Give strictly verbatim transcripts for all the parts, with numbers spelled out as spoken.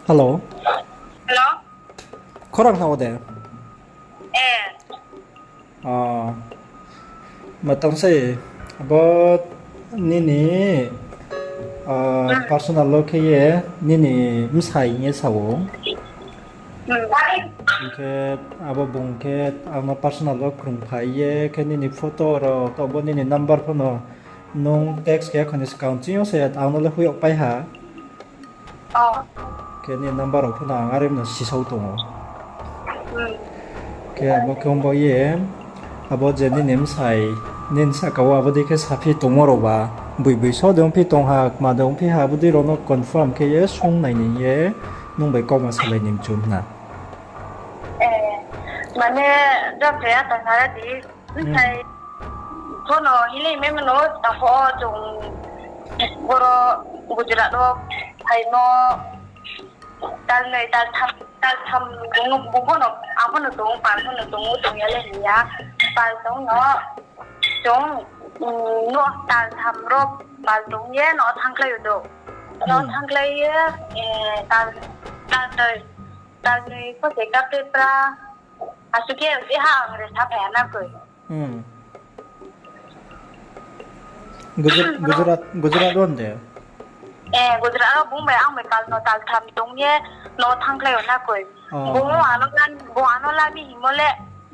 Hello. Hello. Khorang na wo de? Eh. Ma tang se, abo nini personal wo khe ye nini bsai hing ye sa ou. Hing khe abo bung khe ang no personal wo krungphai ye khe nini photo rao taoh bo nini number pho no nung text khe khoni skang ching yo se ang no le hoih yag pai ha. Khe nini number rao pho no ang are no sisao tong ou. Khe abo khe ong ba ye, abo je nini bsai, nini sahka wo abo dei khe saphi tongmo rao ba, boi boi so de ongphi tong ha, kma de ongphi ha, abo dei rao no confirm khe ye sung nai ni ye, nung bai kauma salai ni mchu hna. Mane, jab khe ya ta nara di, bsai, pho no hili maimo no, ta pho chung boro Gujarat wo phaimo, tal noi, tal tham, tal tham, bung pho no, ang pho no tong, pal pho no tong ou, tong ya le hing ya, pal tong no, chung, no tal tham ro, pal tong ye no thanngkhlai ou do, no thanngkhlai ye, tal, tal noi, tal noi pho se kapepra, asuh khe, je ha ang re sa phai ha na koi. Gujarat, Gujarat wo de? Eh, Gujarat wo bung bai ang bai tal no tal tham tong ye no thanngkhlai ou na koi. Bung ano la, bung ano la mi hingmo le,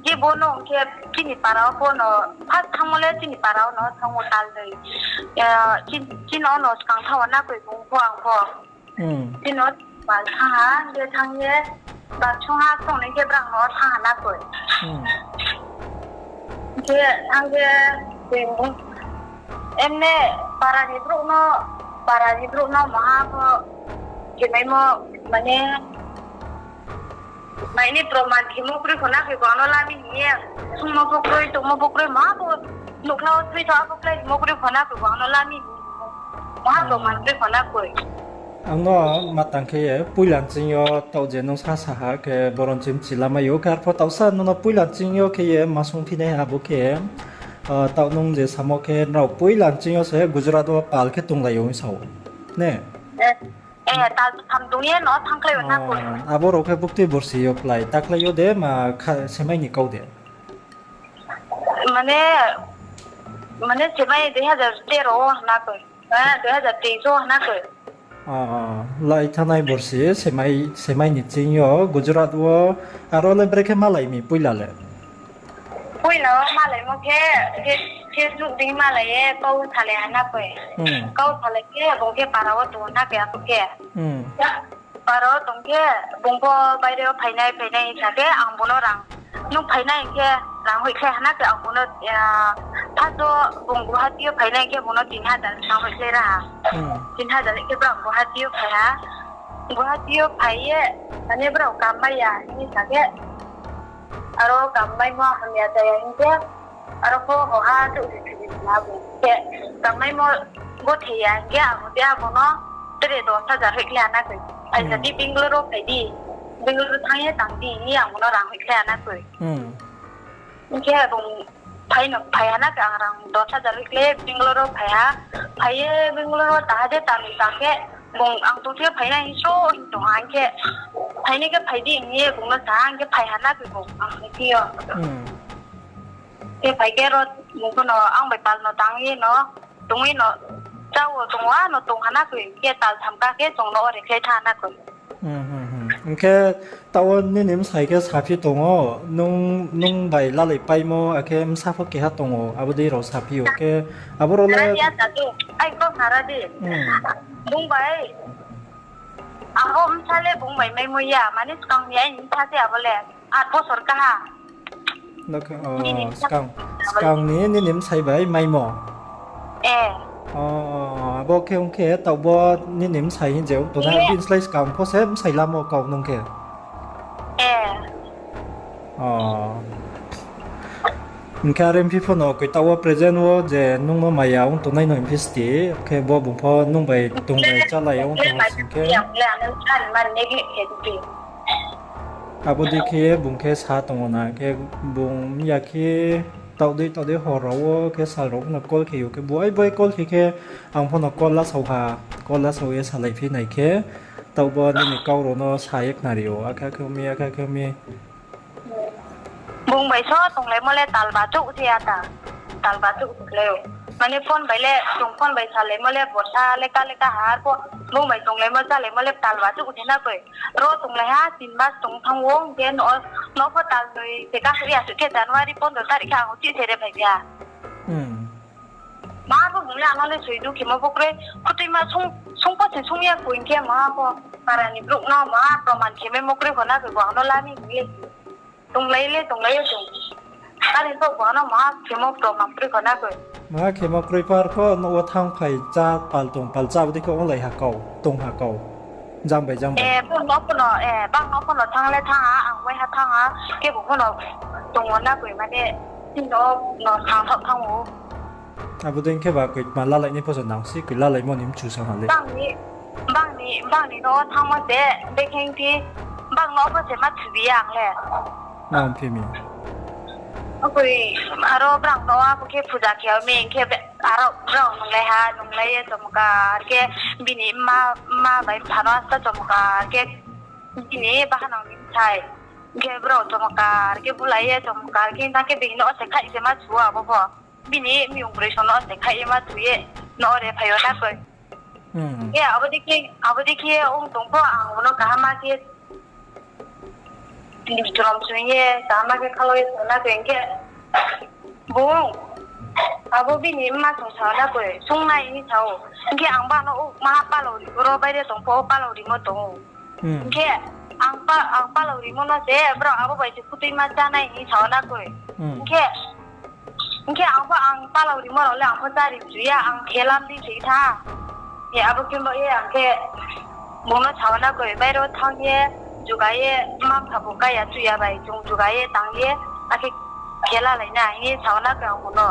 je bo no ong khe chini para wo pho no, first thanngmo le chini para wo no thanng ou tal noi. Chini o no skang thanng ou na koi bung pho ang pho. Chini o pal thanng ha, je thanng ye, ba chung ha tong ni khe brang no thanng ha na koi. Khe thanng ye, emne para ni brouh no, para ni brouh no maha pho, kemaimo, mane, mai ni proman khemo kroi pho na koi bung no la mi hing ye, sungmo pho kroi, tongmo pho kroi, maha pho, nouhkhla wo thui tho, abo klái hingmo kroi pho na koi bung no la mi hing ye, maha proman kroi pho na koi. Ang no ma tang khe ye, poila nching yo taoh je nung sa sa ha khe, boron chim chila mai ou khe, arpho taoh sa nung no poila nching yo khe ye, ma sungphi nai ha abo khe, taoh nung je samo khe, nrao poila nching yo se Gujarat wo pal khe tonglai ou hing sa ou. Ne? Tal tham tong ye no thanngkhlai ou na koi. Abo rao khe buktui borsi yo klái, takhlai yo de ma semai ni kau de? Mane, mane semai dui hazar tero wo hna koi. Dui hazar teis wo hna koi. Lai thanai borsi, semai ni ching yo Gujarat wo, aro le brekhe malai mi poila le? Poila wo malaimo khe, Facebook dei malai ye kau salai ha na koi. Kau salai khe bung khe para wo tong na khe abo khe. Para wo tong khe, bung pho baire wo phainai, phainai hing sa khe, ang bung no rang, nung phainai hing khe, rang hoihkhlai ha na khe, ang bung no, first wo bung Guwahati yo phainai hing khe, bung no tin hazar rang hoihkhlai ra ha. Tin hazar khe brao Guwahati yo phai ha. Guwahati yo phai ye, mane brao kam mai ya hing sa khe, aro kam maimo hamya jaya hing khe, aro pho hoha chouh se thiri na bung khe, kam maimo gothe ya hing khe, abo de abo no tre dos hajar hoihkhlai ha na koi. Aisa di Bangalore wo phai di, Bangalore thanng ye tang di hing ye ang bung no rang hoihkhlai ha na koi. Hing khe bung phai no phai ha na khe ang rang dos hajar hoihkhlai Bangalore wo phai ha. Phai ye Bangalore wo ta ha je tang tang khe, bung ang tong thing yo phainai hing sro hing tong ha hing khe, phainai khe phai di hing ye bung no sa ha hing khe phai ha na khe bung ang tong thing yo. Khe phai khe ro bung pho no ang bai pal no tang ye no, tong ye no, chá wo tong wa no tong ha na koi, khe tal tham ka khe chung no ore khlai tha na koi. Hing khe taoh wo nini bsai khe saphi tong ou, nung bai lalai paimo, akhe bsa pho keha tong ou, abo dei rao saphi ou khe, abo rao le ai kau nara di. Bung bai, abo bsa le bung bai maimo ya, mane skang ni aini bsa se abo le, aat bosor kaha. Skang ni nini bsai bai maimo? Abo khe ong khe taoh bo nini bsai hing je tongnai, bini slái skang pho se bsai lamo kau nung khe. Hing khe are phi pho no koi taoh wo present wo je nung no maya ong tongnai no hing phi sti, khe bo bung pho nung bai tong bai chálai ong tong sing khe. Abo dei khe bung khe sa tong ou na khe bung ya khe taoh dei taoh dei hor rao wo khe sal rao pho no call khe ou khe bo ai bai call khe khe ang pho no call lasao ha, call lasao ye salai phi nai khe Taoh bo nini kau rao no sa ye khnari ou, akhe akhe mi, akhe akhe mi. Bung bai so tonglaimo le talba chouh se ya ta. Talba chouh se klái ou. Mane phone bai le, chung phone bai salaimo le, borsa le, ka le, ka har pho, bung bai tonglaimo, chálaimo le talba chouh se na koi. Ro tonglai ha, tin mas tong thanng ou, hing khe no, no pho tal noi se ka suh ya, suh khe January pondro tarik khe ang uchih se re phai phi ha. Ma pho bung le ano le soi du khemo pho kroi, khutuima sung, sung pho se sung ya koi hing khe ma pho para ni brouh no ma proman khe maimo kroi kho na koi, bo ano lami hing ye. Tonglai le, tonglai ye chung. Are pho bo ano ma khemo proman kroi kho na koi. Ma khemo kroi par pho no wo thanng phai chá, pal tong, pal chá, abo dei khe onglai ha kau, tong ha kau. Jang bai jang bai. Eh, bang no pho no, eh, bang no pho no thanng le thanng ha, ang wai ha thanng ha, khe bo pho no tong wo na koi mane, tin no, no thanng thaoh thanng ou. Abo dei khe ba koi ma lalai ni pho so nang si, koi lalaimo ni mchu sa ha le. Bang ni, bang ni, bang ni no thanngmo se, bekheng ti, bang no pho se ma thubi ya ang le. Nang phi mi. Akoi, aro brang no abo khe puja khe mi hing khe be, aro brao nunglai ha, nunglai ye chomkar khe bini mma, mma bai mpha no asta chomkar khe bini bahanao ni bsai. Hing khe brao chomkar khe bulai ye chomkar khe hing khe bini no se khaih se ma thu abo pho. Bini miyong broi so no se khaih ye ma thu ye no re phai yo na koi. Khe abo dei khe, abo dei khe ong tong pho ang bo no kaham ma khe Bini bthrom sung ye, kaham ma khe khaloi ye sung na khe hing khe, bung, abo bini mma sung sa na koi, sung nai hing sa ou. Hing khe ang ba no ou, ma palao ri, ro baire tong pho, palao rimo tong ou. Hing khe ang pa, ang palao rimo no se, brao abo bai se khutuima chá nai hing sa na koi. Hing khe, Hing khe ang pho ang palao rimo rao le ang pho chári chu ya, ang khe lam di se tha. Ye abo khe bo ye ang khe bung no sa na koi, baire wo thanng ye, juga ye, mma mpha bu kaya chu ya bai, chung juga ye tang ye, akhe khe lalai na hing ye sa na koi ang bung no.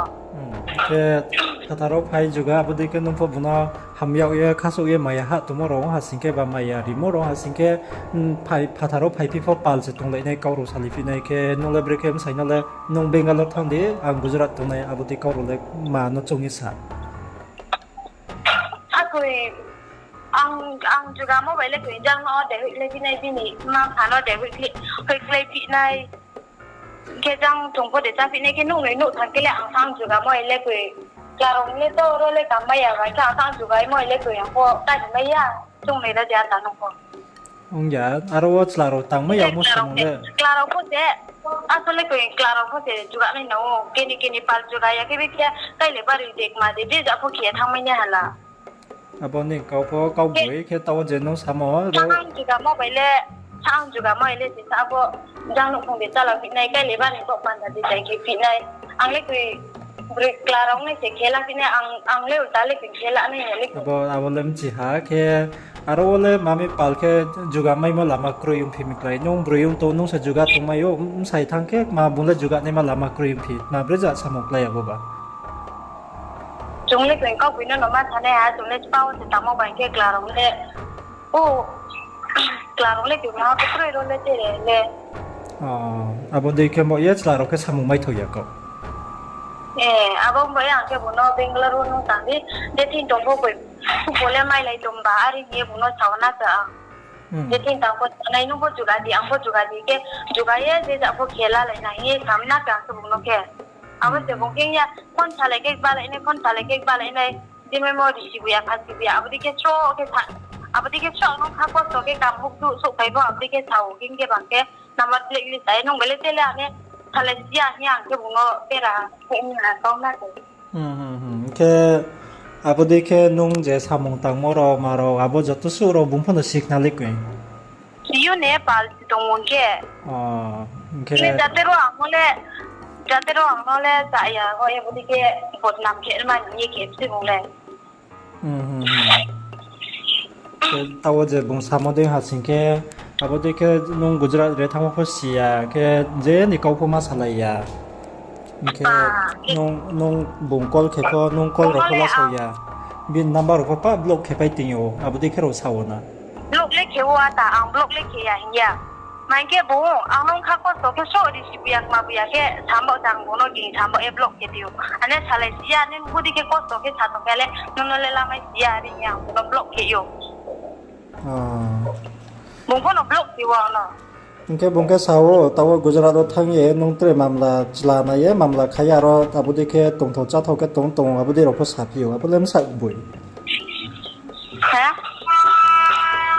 Khe phathar wo phai juga, abo dei khe nung pho bung no hamyag ye, khasouh ye, maya ha tongmo rao ong ha sing khe ba maya rimo rao ong ha sing khe, phathar wo phaiphi pho pal se tonglai nai, kau rao salai phi nai khe, nung le brekhe bsai no le, nung Bangalore thanng di, ang Gujarat tongnai, abo dei kau rao le ma no choung ye sa. Akoi, ang, ang jugamo bai le koi jang no de hoihlai phi nai bini, mma mpha no de hoihlai, hoihlai phi nai. Khe jang chung pho de cháphi nai khe nuh noi nuh thanng khe le ang sa ang jugamo bai le koi. Chla rao le to ro le tangmai ya bai khe ang sa ang jugaimo bai le koi ang pho tari mai ya. Chung noi ra de ata nung pho. Ong ya, aro wo chla rao tangmai ya mo samung le. Chla rao pho se, asole koi chla rao pho se juga nai nang ou. Keni keni pal juga ya khe bi khe kaile bari de kma de, je ja pho khe thanngmai nai hala. Abo ni kau pho kau boi khe tao je nung samo ro. Sa ang jugamo bai le, sa ang jugamo bai le se sa abo jang nouhkhong de chála phi nai, kaile bari bo panda de jai khe phi nai. Ang le koi broi chla rao nai se khe la phi nai, ang, ang le ulta le koi khe la nai ya le koi. Abo, abo le mchi ha khe, aro wo le mami pal khe juga maimo lama kroi ongphi mi klái. Nung broi ong tong, nung se juga tongmai ou, bsai thanng khe ma bung le juga naima lama kroi ongphi. Ma bre ja samung klái abo ba. Chung le koi kau boi no no ma sanai ha, chung le chpa wo se tangmo bai khe chla rao le. O, chla rao le koi ma kroi ro le tere le. Abo dei khe bo ye chla rao khe samung maithao ya kau. E, abo bai ang khe bung no Bangalore wo nung tang di, je thing tong pho koi, bo le mailai tong ba, are hing ye bung no sa na khe ang. Je thing tang pho sanai, nung pho juga di, ang pho juga di khe, juga ye je ja pho khe lalai na hing ye sa na khe ang khe bung no khe. Abo se bung khe ya, phone salai khe balai nai, phone salai khe balai nai, je maimo risi bu ya, khasi bu ya, abo dei khe sroh khe sa, abo dei khe sroh nung kha kosto khe kam huk du souhphai pho, abo dei khe sa ou, hing khe bang khe number blacklist ai nung bai le tele ane salai si ya hing ye ang khe bung no bera khe ni ha kau na khe. Khe abo dei khe nung je samung tangmo rao ma rao abo joto suh rao bung pho no sikna le koi. Yo ne pal si tong mung khe. Khe jate ro ang no le, jate ro ang no le cha ya, ho ye bo dei khe bodnam khe ma ni ye khe si bung le. Khe tao je bung samo dei ha sing khe, abo dei khe nung Gujarat re thanngmo pho si ya, khe je ni kau pho ma salai ya. Hing khe nung, nung bung call khe pho, nung call rao pho lasao ya. Bini number rao pho pa block khe pai tong ou, abo dei khe rao sa ou na. Block le khe ou ata, ang block le khe ya hing ya. Ma hing khe bung, ang no kha kosto khe sroh risi bu ya kma bu ya khe, sambo jang bung no ging sambo ye block khe di ou. Ane salai si ya, ane bo dei khe kosto khe sa tong khe le, nung no le lamai si ya, are hing ye ang bung no block khe ou. Phono block khe ou no. Hing khe bung khe sa ou, taoh wo Gujarat wo thanng ye nung tre mamla chla nai ye, mamla khai ye aro abo dei khe tongthao cháthao khe tong tong, abo dei rao pho saphi ou, abo le bsa boi.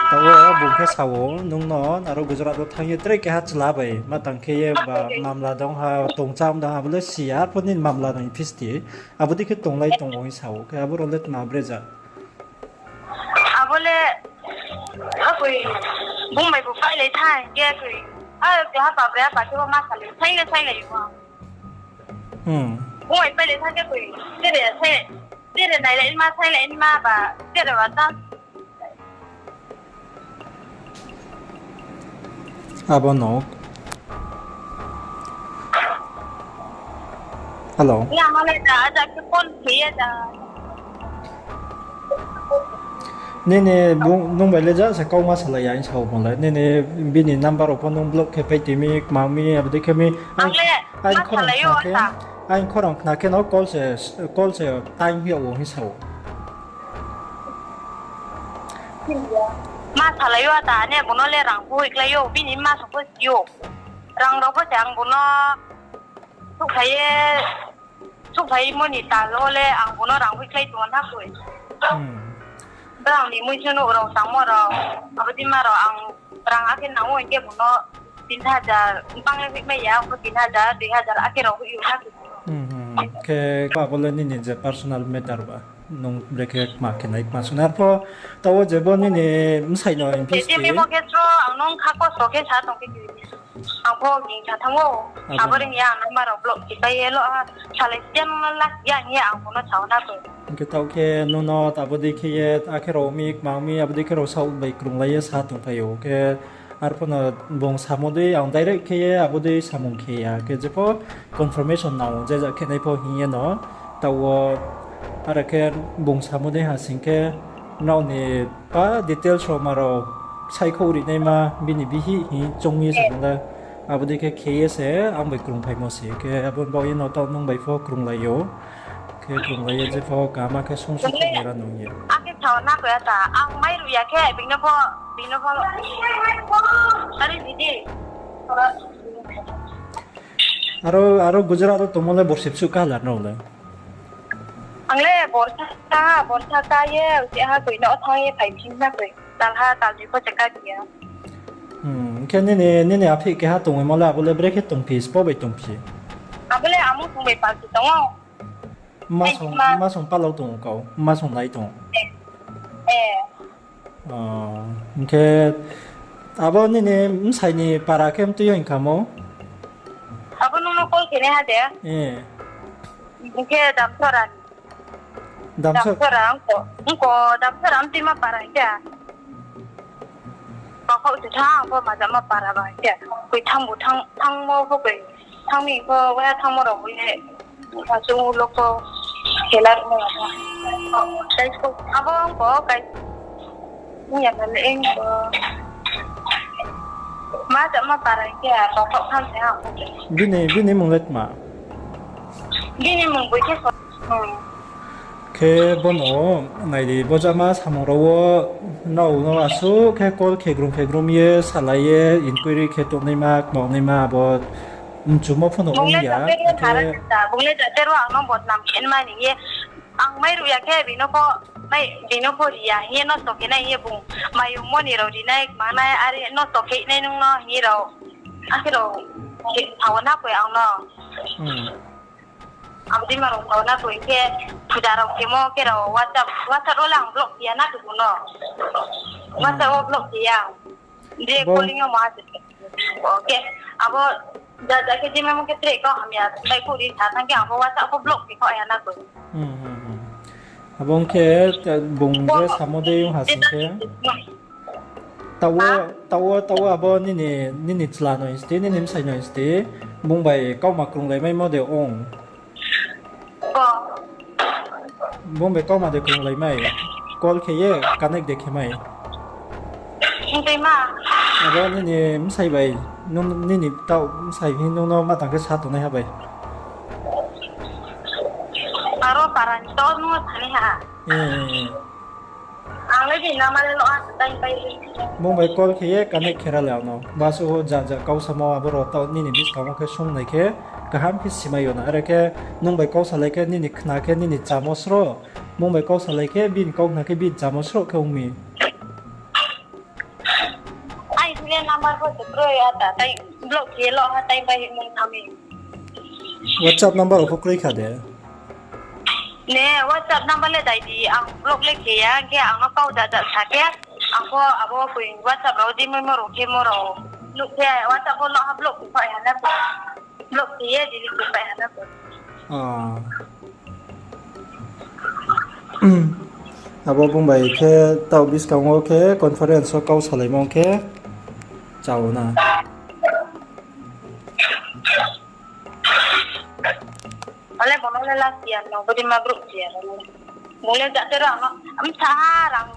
Taoh wo bung khe sa ou, nung no aro Gujarat wo thanng ye tre keha chla bai ma tang khe ye ba mamla dong ha, tongcham dong ha, abo le si ya, arphuh nini mamla nai phisti, abo dei khe tonglai tong ou hing sa ou, khe abo rao le tma bre ja. Abo le, akoi, bung bai bo pailai thanng khe koi, a, keha pa bre, a pa khe bo ma salai, sainglai, sainglai ou. Bung bai pailai thanng khe koi, tere, tere nailai ma, sainglai ma ba, tere ba ta. Abo no. Hello. Nini bung, nung bai le ja se kauma salai ya, hing sa ou bung le. Nini bini number rao pho nung block khe pai tui mi, kma mi, abo dei khe mi. Ang le, aini khorang khna khe no call se, call se time yag ou hing sa ou. Ma salai ou ta, ne bung no le rang pho hoihkhlai ou, bini ma song pho si ou. Rang rao pho se ang bung no souhphai ye, souhphaimo ni tal wo le ang bung no rang hoihkhlai tong na koi. Brao ni muisu nouh rao tangmo rao, abo dei ma rao ang rang akhe nang ou hing khe bung no tin hajar, bang le hoihmai ya, ang pho tin hajar, dui hajar akhe rao hoih ou na koi. Khe abo le nini je personal matter ba, nung brekhe kma khe nai kma suna pho, taoh wo je bo nini bsai no hingphi se. Tini bo khe so ang nung kha kosto khe sa tong khe, ang pho ging sa thanng ou, abo ring ya ang number rao block khe pai ye lo, salai stem la ya hing ye ang bung no sa ou na koi. Hing khe taoh khe nung no abo dei khe ye, akhe rao mi, kma mi, abo dei khe rao saoh bai krunglai ye sa tongphai ou. Khe arphuh no bung samo dei, ang direct khe ye abo dei samung khe ya. Khe jepho confirmation nang ou, je ja khe nai pho hing ye no. Taoh wo, are khe bung samo dei ha sing khe, nrao ni pa details rao ma rao saikhouh ri naima, bini bihih hing choung ye se bung le. Abo dei khe khe ye se, ang bai krungphaimo se. Khe abo baoh ye no taoh nung bai pho krunglai ou. Khe krunglai ye jepho kaham khe sung sung ra nung ye. Akhe sao na koi ta, ang mairuh ya khe, bini pho, bini pho. Are didi. Aro, aro Gujarat wo tongmo le borsi bsuh kha la nrao le? Ang le borsa kha, borsa kha ye, uchi ha koi no thanng ye phaiphi na koi. Talha, talbi pho se kha ya. Hing khe nini, nini aphih keha tongmo le abo le brekhe tongphi, spo bai tongphi? Abo le amo song bai palsi tong ou. Masong, masong palau tong ou kau, masong nai tong ou. Hing khe abo nini bsai ni para khe mtui yo hing kha mo? Abo nung no call khe nai ha de? Hing khe Damsora ni. Damsora, ongko, ongko Damsora mtuima para hing khe. Bakhaoh se thanng, ang pho majama para ba hing khe. Koi thanng bo thanng, thanngmo pho koi. Thanng mi pho, waya thanngmo rao bo ye. Achung loko khela rimo na. Abo ongko, kai. Ongya na le ongko. Majama para hing khe, bakhaoh thanng se ha. Bini, bini mung le tma? Bini mung boi khe so. Khe bono nai di, bo jama samung rao wo nrao no asuh khe call khe grum khe grum ye salai ye inquiry khe tongnaima, kmangnaima abo mchumo pho no ong ya, khe bung le jate ro ang no bodnam khe nma ni ye, ang mairuh ya khe bini pho, bini pho ri ya hing ye nosto khe nai hing ye bung mayungmo ni rao ri nai, kmangnai, are nosto khe nai nung no hing ye rao, akhe rao, sao na koi ang no. Abo dei ma rao sao na koi khe, puja rao khemo khe rao WhatsApp, WhatsApp wo le ang block khe ya na khe bung no. WhatsApp wo block khe ya. Je calling yo ma se. Khe abo ja ja khe je memo khe tre kau hamya, tai kori sa thanng khe ang bo WhatsApp pho block khe kha ya na koi. Abo ong khe, bung je samo dei ong ha sing khe. Taoh wo, taoh wo, taoh wo abo nini, nini chla no hing sdi, nini bsai no hing sdi, bung bai kauma krunglai maimo de ong. Bung bai kauma de krunglai mai, call khe ye connect de khe mai. Abo nini bsai bai, nini taoh bsai hing nung no ma tang khe sa tongnaiha bai. Aro para ni taoh nung no sanaiha. Ang le bini number le lo ha, time pai di. Mung bai call khe ye connect khe ra le ang no. Basu ja ja kau samo abo rao taoh nini buskang wo khe sung nai khe kaham khe simai yo na. Are khe nung bai kau salai khe nini khna khe nini chamo sro. Mung bai kau salai khe bini kau khna khe bini chamo sro khe ong mi. Ai, bini number pho se kroi ya ta, tai block khe lo ha, tai bai mung thami. WhatsApp number pho kroi kha de? Ne, WhatsApp number le dai di, ang block le khe ya, khe ang no kau ja ja sa khe, ang pho abo koi WhatsApp rao di moi mo rao khe mo rao. Nuk khe WhatsApp pho lo ha block khe pai ha na ko. Block khe ye delete khe pai ha na ko. Ah. Abo bung bai khe taoh buskang wo khe conference wo kau salaimo khe chao na. Ale bono le last year no, bodi ma group year no. Bung le jate ro ano, am sa ha rang,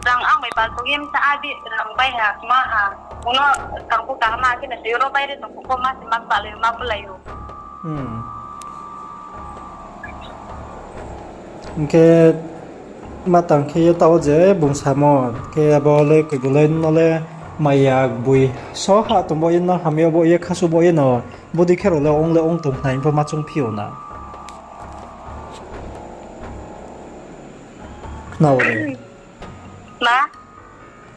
rang ang bai pal pogim sa ha di rang bai ha, ma ha. Bono tangku kaham khe na se ro bai re tangku ko ma se ma pal ma pulai yo. Hmm. Hing khe ma tang khe ye taoh je bung samo, khe abo le koi bo le no le maya bui so ha tong bo ye no hamya bo ye khasu bo ye no, bodi khe rao le ong le ong tong nai pho ma chung phi yo na. Khna o le. Ma?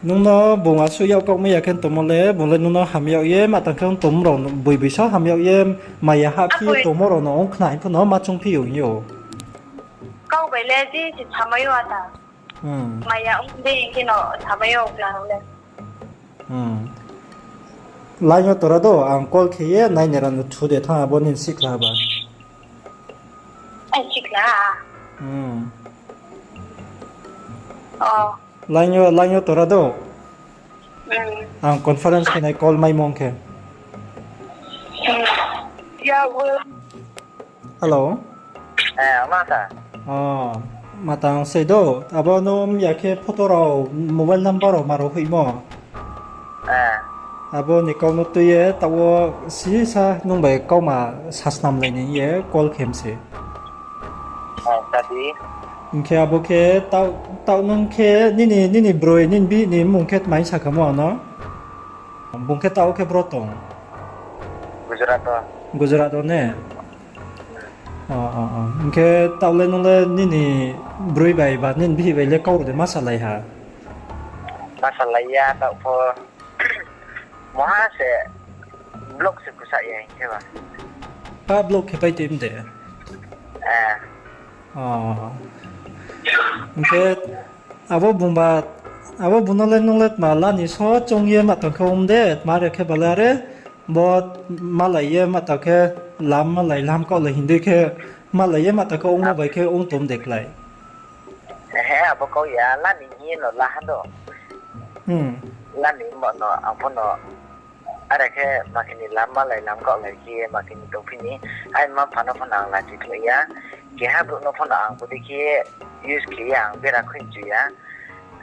Nung no bung asuh yak kau mai ya khe tongmo le, bung le nung no hamya ye, ma tang khe ong tongmo rao no, bui bui so hamya ye, maya hahphi ye tongmo rao no ong khna pho no ma chung phi yo hing yo. Kau bai le di se samai yo ata. Hmm. Maya ong de hing khe no samai yo kla le. Hmm. Line yo tora do, ang call khe ye, nai nera no thu de thanng abo ni sikhla ba. Ai, sikhla. Hmm. Oh. Line yo, line yo tora do. Hmm. Ang conference khe nai call mai mong khe. Hmm. Ya, wo. Hello. Eh, ma sa. Oh, ma tang sei do. Abo no ya khe photo rao, mobile number rao ma rao hoihmo. Eh. Abo ni kau no tui ye, taoh wo sisa nung bai kauma sasnam lai ni ye call khe mi se. Eh, sa di. Hing khe abo khe taoh, taoh nung khe nini, nini broi, nini bihih ni mmung khe tmai sa kha mo ano? Bung khe taoh khe bro tong? Gujarat o. Gujarat o ne? O, o, o. Hing khe taoh le nung le nini broi bai ba nini bihih bai le kau rao de ma salai ha? Ma salai ya, taoh pho. Moha se block se kusa ya hing khe ba. Pa block khe pai tui mde? Eh. O. Hing khe abo bung ba, abo bung no le nung le tma la ni so choung ye ma tang khe ong de, tma re khe ba le are, bo malai ye ma tang khe lam malai lam kaoh le hing dei khe malai ye ma tang khe ongmo bai khe ong tom de klái. He, abo kau ya, la ni hing ye no la ha do. Hmm. La ni mo no, ang pho no Are khe ma khe ni lam malai lam kaoh lai khe ma khe ni tongphi ni, ai mma mpha no pho no ang lachi khlai ya, keha brouh no pho no ang bodei khe use khe ye ang bera khuinchu ya.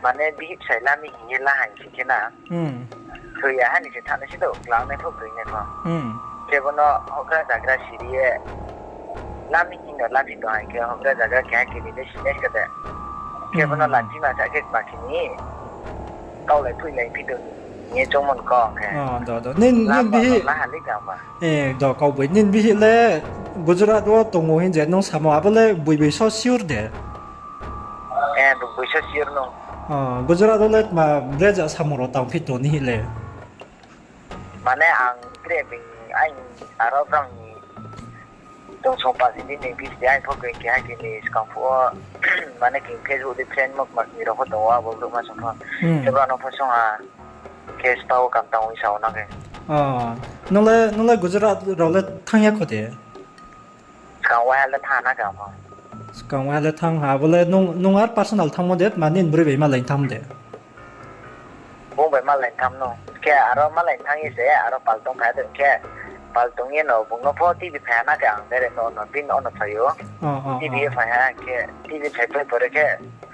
Mane bihih bsai la mi hing ye la hai si khe na. Hmm. Thoi ya ha ni se thanai se do, klangnai pho, broinai pho. Hmm. Khe bo no houhgra zagra siri ye, la mi hing no la phi tong hai khe, houhgra zagra keha khe ni le sinai se de. Khe bo no lachi ma sa khe ma khe ni, kaoh lai phuih lai phi tong ni ye choungmo no kau ang khe. O, do, do. Nini, nini bihih, la ha le khe ang ba. E, do, kau boi. Nini bihih le Gujarat wo tong ou hing je nung samo, abo le boi boi so sure de? E, boi boi so sure no. O, Gujarat wo le tma breja samung rao tang phi tong ni hih le? Mane ang tre bini, ai, aro brang ni tong song pa sing di ni bis di ai pho khe keha khe ni skang phuh wo, mane khe Facebook di friend mok mak ni rao pho tong ou, abo brouh ma song pho. Hmm. Khe brao no pho song ha, khe spa wo kam tang wi sa ou na khe. O, nung le, nung le Gujarat rao le thanng ya kho de? Skang waiha le thanng na khe ang pho. Skang waiha le thanng ha, abo le nung, nung ar personal thanngmo de, tma nini broi bai malai thanngmo de? Bung bai malai thanng no. Khe aro malai thanng ye se, aro pal tong phai de khe. Pal tong ye no, bung no pho T V phai ha na khe ang direct no, no, bini no, no phai ou. O, o, T V o. Ye phai ha khe, T V phai pai pore khe,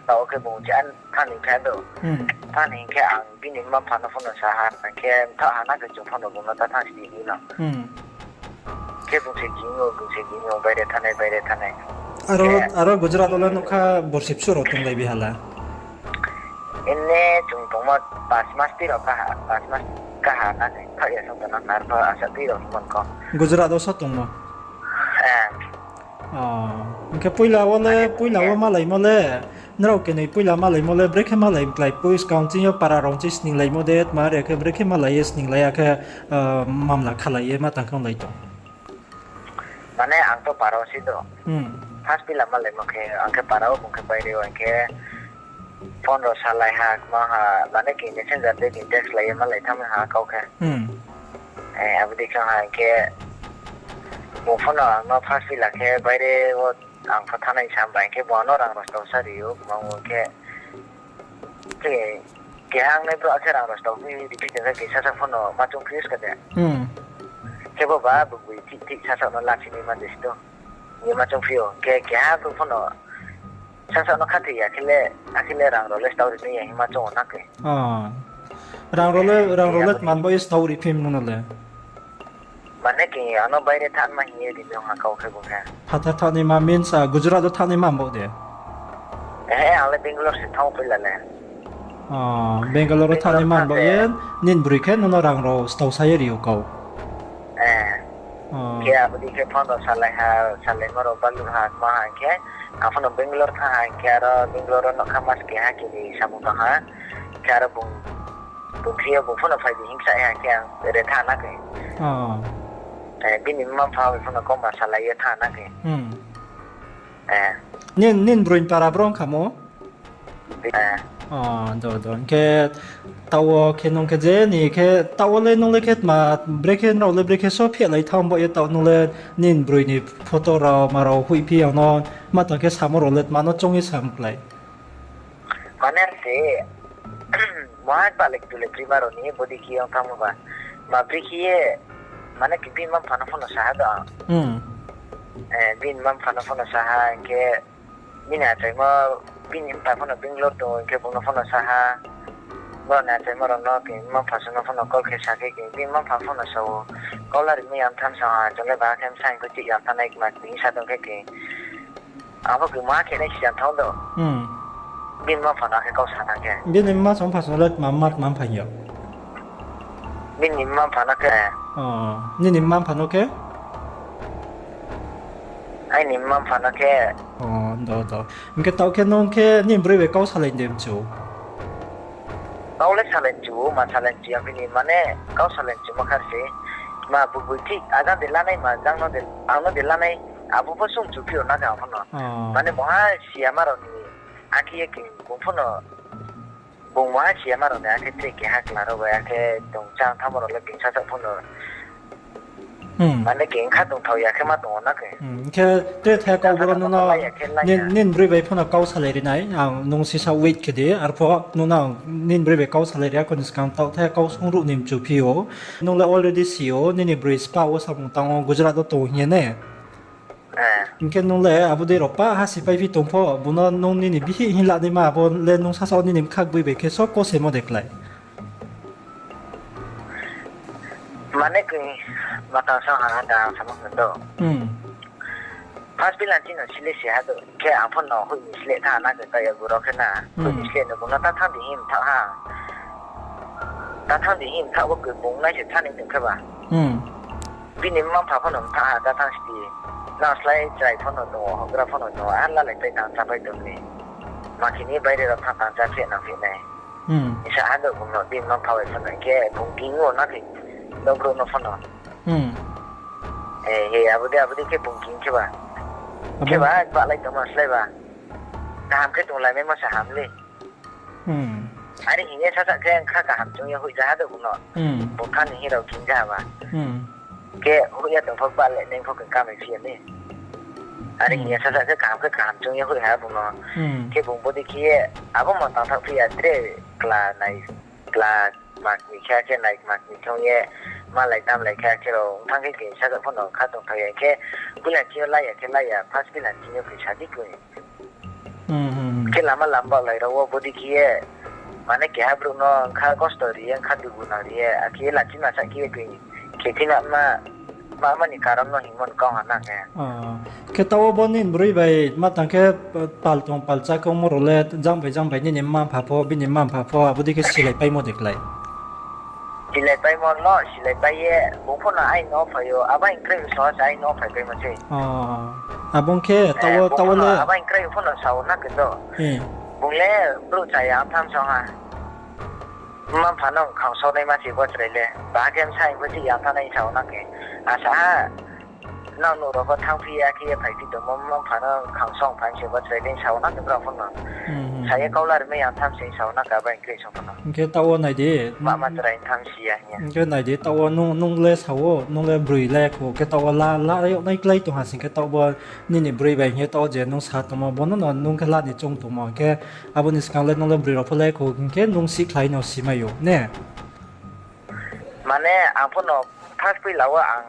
tao khe bung je an thanng ni phai do. Hmm. Thanng ni khe ang bini mma mpha no pho no sa ha, khe mthaoh ha na khe chung pho no bung no ta thanng si di no. Hmm. Khe bung se gini ou, bung se gini ou, baire thanai, baire thanai. Aro, khe aro Gujarat wo le nukha borsi bsuh rao tonglai bi hala? Ene chung tongmo pas mas tui rao kaha, pas mas kaha na khe, thah ya song tong na khe, arphuh asa tui rao hingmo kau. Gujarat wo so tongmo? Eh. O, hing khe poila wo le, poila wo malaimo le, nrao kenoi poila malaimo le, brekhe malai klái, pui skang ching yo para rao ching sninglaimo de, tma re khe brekhe malai ye sninglai ya khe, mamla khalai ye ma tang khe onglai tong. Mane ang to para wo si do. First poila malaimo khe, ang khe para wo, bung khe baire wo, ang khe phone rao salai ha, kma ha, mane khe messenger de text lai ye malai thanng ha kau khe. Abo dei khe ha hing khe, bung phone no ang no first poila khe baire wo ang pho thanngnai sa bai khe bung ang no rang rao stao sa ri ou, kma ong khe, khe, keha ang nai brouh akhe rang rao stao phi ri phi tong khe, khe sasa phone no ma choung phi ska de. Khe bo ba bugbi thik thik sasa no lachi nai ma de si do. Ye ma choung phi ou, khe keha brouh phone no sasa no khathoi ya khe le, akhe le rang rao le stao ri nai ya hing ma choung ou na khe. Rang rao le, rang rao le tma bo ye stao ri phi mung no le. Mane khe ano baire thanngma hing ye ri nung ha kau khe bung khe. Phathar thanngnaima means, Gujarat wo thanngnaima bo de? Ehe, ang le Bangalore se thanng poila le. Bangalore wo thanngnaima bo ye, nini broi khe nung no rang rao stao sa ye ri ou kau. Khe abo dei khe phone rao salai ha, salaimo rao baluh ha, kma ha hing khe, ang phone no Bangalore thanng ha hing khe, aro Bangalore wo nouhkha mas keha kini samung tong ha, khe aro bung, bung khe yo bung phone no phai di hing sa ha khe ang re thanng na khe. Bini mma-mpha bai phone no kauma salai ye thanng na khe. Nini, nini broi ni para bro ong khamo? Do, do. Hing khe taoh wo khe nung khe je ni khe taoh wo le nung le khe tma brekhe nrao le brekhe so phihlai thanng bo ye taoh nung le nini broi ni photo rao ma rao hoihphi ang no ma tang khe samo rao le tma no choung ye sam klái. Mane se, maha kpalek tulek rima rao ni bodei khe ong thanngmo ba. Ma brekhe ye, mane khe bini mma-mpha no phone no sa ha do ang. Bini mma-mpha no phone no sa ha, hing khe bini achaimo, bini mpha phone no Bangalore tong ou, hing khe bung no phone no sa ha. Brao ni achaimo rao no khe mma-mpha sung no phone no call khe sa khe, khe bini mma-mpha phone no sa ou, kau la rimai ya mthanng sa ha, chung le ba khe bsa hing khe chih ya mthanng nai kma khe hing sa tong khe khe. Abo khe maha khe nai si ya mthanng do. Bini mma-mpha no akhe kau sa thanng khe. Bini mma sung mpha sung le tma mma tma mpha hing yo? Bini mma-mpha no khe. Nini mma-mpha no khe? Aini mma-mpha no khe. Do, do. Hing khe taoh khe nung khe nini broi bai kau salai de mchu? Kau le salai mchu, ma salai mchu ya bini, mane kau salai mchumo kha se. Ma bugbi thik, ajang de lanai ma, jang no de, ang no de lanai, abo pho sung mchu phi ou na khe ang pho no. Mane maha si ya ma rao ni, akhe ye khe bung pho no, bung maha si ya ma rao ni, akhe tre keha kla rao bai, akhe tong chang thanngmo rao le khe sasaoh pho no. Mane khe kha tongthao ya khe ma tong ou na khe. Hing khe tre the kau boro nung no, nini broi bai pho no kau salai ri nai, ang nung sisa wait khe di, arphuh nung no nini broi bai kau salai ri, akhe ni skang taoh the kau sung ruh ni mchu phi ou, nung le already si ou, nini broi spa wo samung tang ou, Gujarat wo tong hing ye ne. Hing khe nung le abo dei rao pa ha sipaiphi tong pho, bung no nung nini bihih hing la naima, abo le nung sasaoh nini bkha gboi bai khe so kosemo de klái. Mane khe, matang sa ha da ang samo khe do. First pilanchi no sile se ha do, khe ang pho no hoih ni sile tha na khe, ta ya guro khe na, hoih ni sile no bung no ta thanng di hing mthaoh ha. Ta thanng di hing mthaoh bo khe bung nai se thanng ni tong khe ba. Bini mma-mpha pho no mthaoh ha, ta thanng sdi. Nang slái chrai pho no tong ou, houhgra pho no tong ou, a lalai pai tang chápai tong ni. Ma khe ni baire rao thanng tang chá phi nang phi nai. Sa ha do bung no, bini mma-mpha bai pho no, hing khe bung ging ou na khe, no brouh no pho no. He, abo dei, abo dei khe bung ging khe ba. Khe ba, bahlai tongma slái ba. Kaham khe tonglai maimo sa ham le. Are hing ye sasaoh khe kha kaham choung ye hoih ja ha do bung no. Bung thanng ni hing rao ging ja ha ba. Khe hoih ya tong pho bahlai nai pho khe kamai phi ya le. Are hing ye sasaoh khe kaham khe kaham choung ye hoih ha bung no. Khe bung bodei khe ye abo mo tangthaoh phi ya tre kla nai, kla kma kmi khe akhe nai kma kmi khe ong ye malai tamlai khe akhe rao ong thanng khe khe sasaoh pho no kha tongthao ya khe, pilanchi yo la ya khe la ya, first pilanchi yo khe sa di koi. Khe lama lam bahlai rao wo bodei khe ye, mane keha brouh no kha kosto ri ye, kha dugu nang ri ye, akhe ye lachi masa khe ye koi, khe phi na ma, Mama ni karon no hingmo ni kau ha na khe. Khe taoh wo bo nini broi bai ma tang khe, pal tong pal chá khe ongmo rao le jang bai jang bai nini mma-mpha pho, bini mma-mpha pho, abo dei khe silaipaimo de klái? Silaipaimo no, silaipai ye, bung pho no aini no phai ou, abo hing kroi so se aini no phaipaimo se. Abo ong khe taoh wo, taoh wo le abo hing kroi pho no sao na khe do. Bung le brouh chaya tham song ha. Mma-mpha no khangsaonaima se bo chrai le. Ba khe bsa hing pho chih ya thanng nai sao na khe. Asa ha, nang nuh rao pho thanngphi ya khe ye phaiphi tongmo, mma-mpha no khangsaong phai se bo chrai le sao na khe brao pho no. Sa ye kau larimai ya tham se sao na khe abo hing kroi so pho no. Hing khe taoh wo nai di. Mama chrai tham si ya hing ye. Hing khe nai di, taoh wo nung, nung le sa ou, nung le broi le kho, khe taoh wo la, la yag nai klái tong ha sing khe taoh bo nini broi bai hing ye taoh wo je nung sa tongmo, bo no no nung khe la ni choung tongmo, hing khe abo ni skang le nung le broi rao pho le kho, hing khe nung sihkhlai no simai ou, ne? Mane, ang pho no first poila wo ang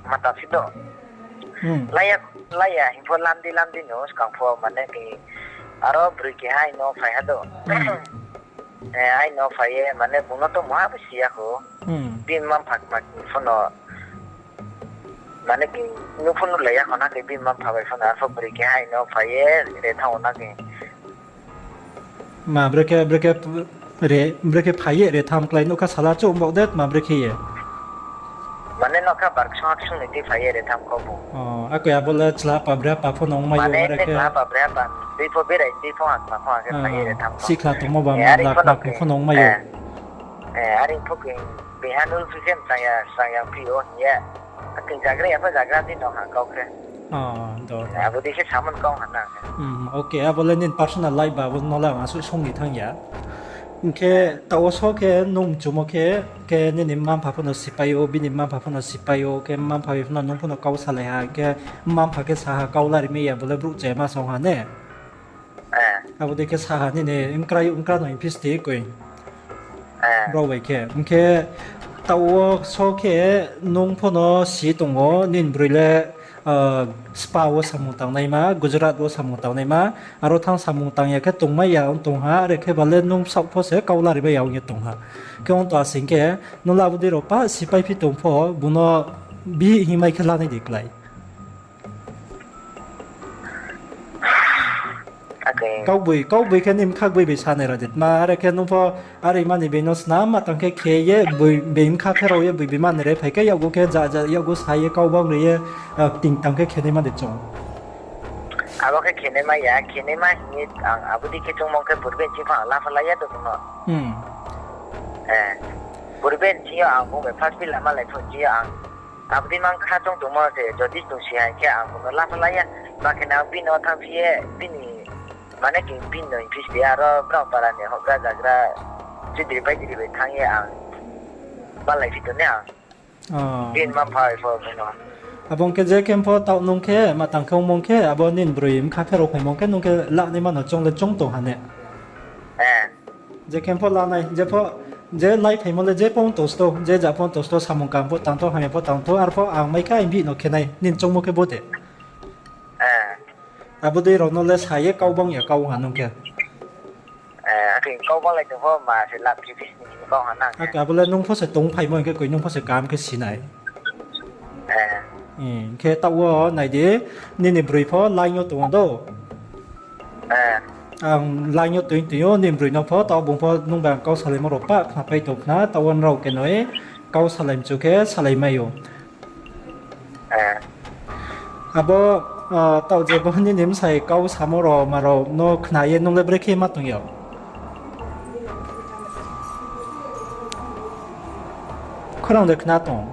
mata si do. Laya, laya hing pho lam di, lam di no skang pho, mane, aro broi keha aini no phai ha do. Aini no phai ye, mane, bung no to muha bo si ya kho. Bini mma-mpha kma pho no, mane, nung pho nuhlai ya kho na khe bini mma-mpha bai pho no, arphuh broi keha aini no phai ye, re thanng ou na khe. Ma, brekhe, brekhe, re, brekhe phai ye re tham klái, nougkha sala chouh baoh de, ma brekhe ye? Mane nougkha bar ksung ha ksung ni tui phai ye re tham kho bung. Akoi abo le chla pa bre pa pho no ongmai ou, mane are khe chla pa bre pa, tui pho berai, tui pho hakma pho ha khe phai ye re tham kho. Sihkhla tongmo ba ma, lakma kong pho no ongmai ou. Are pho khe, beha nul phi khe mchang ya, mchang ya phi ou hing ye. Akhe zagra ya pho zagra di no ha kau khe. Abo dei khe samon kau ha na khe. Okay, abo le nini personal life ba, abo no le ang asuh song ni thanng ya. Hing khe taoh wo so khe nung mchumo khe, khe nini mma-mpha pho no sipai ou, bini mma-mpha pho no sipai ou, khe mma-mpha bai pho no nung pho no kau salai ha, hing khe mma-mpha khe sa ha kau larimai ya, bo le brouh chaya ma song ha ne. Abo dei khe sa ha nini mkra, mkra no hing phisti koi. Brao bai khe. Hing khe taoh wo so khe nung pho no si tong ou, nini broi le, spa wo samung tangnaima, Gujarat wo samung tangnaima, aro thanng samung tang ya khe tongmai ya ong tong ha, are khe ba le nung bsaoh pho se kau larimai ya ong ye tong ha. Khe ong tong asing khe, nung le abo dei rao pa sipaiphi tong pho, bung no bihih hingmai khe lanai de klái? Kaugboi, kaugboi khe nini bkha gboi bai sanai ra di. Tma are khe nung pho are mani being no snam ma tang khe khe ye, boi being bkha pherao ye, boi being mani re phai khe yakgu khe ja, ja, yakgu sa ye kau bang ri ye, ting tang khe khenaima de chung. Abo khe khenaima ya, khenaima hing ye ang abo dei khe chungmo khe purbe ni ching pho ang lapha lai ya do bung no. Purbe ni ching yo ang bung bai first pai lama lai pho ching yo ang. Abo dei mang kha chung tongmo se, jodi chung si hai khe ang bung no lapha lai ya. Ma khe nang bini no thanngphi ye, bini, mane khe bini no hingphi si ya, aro brao para ni houhgra zagra, chudri paidri bai thanng ye ang malaiphi tong ni ang. Bini mma-mpha bai pho bung no. Abo ong khe je khe pho taoh nung khe, ma tang khe ongmo ong khe, abo nini broi bkha pherao phaimo ong khe nung khe lanaima no chung le chung tong ha ne. Je khe pho lanai, je pho, je laiphaimo le je pho ong tong sto, je ja pho ong tong sto, samung kaham pho tang thou, hamya pho tang thou, arpho ang mai khe ang bihih no khe nai, nini choungmo khe bo de. Abo dei rao no le sa ye kau bang ya kau ha nung khe. Akhe kau bang lai tong pho ma se lap phi phi sini kau ha na. Akhe abo le nung pho se tongphaimo hing khe koi nung pho se kaham khe si nai. Hing khe taoh wo nai di, nini broi pho line yo tong ou do. Ang line yo tong tong ou, nini broi no pho, taoh bung pho nung bai ang kau salaimo rao pah khnapai tong khna, taoh wo nrao khe noi, kau salai mchu khe salai mai ou. Abo, taoh je bo nini bsai kau samo rao ma rao no khna ye nung le brekhe ma tong ya? Khorang de khna tong.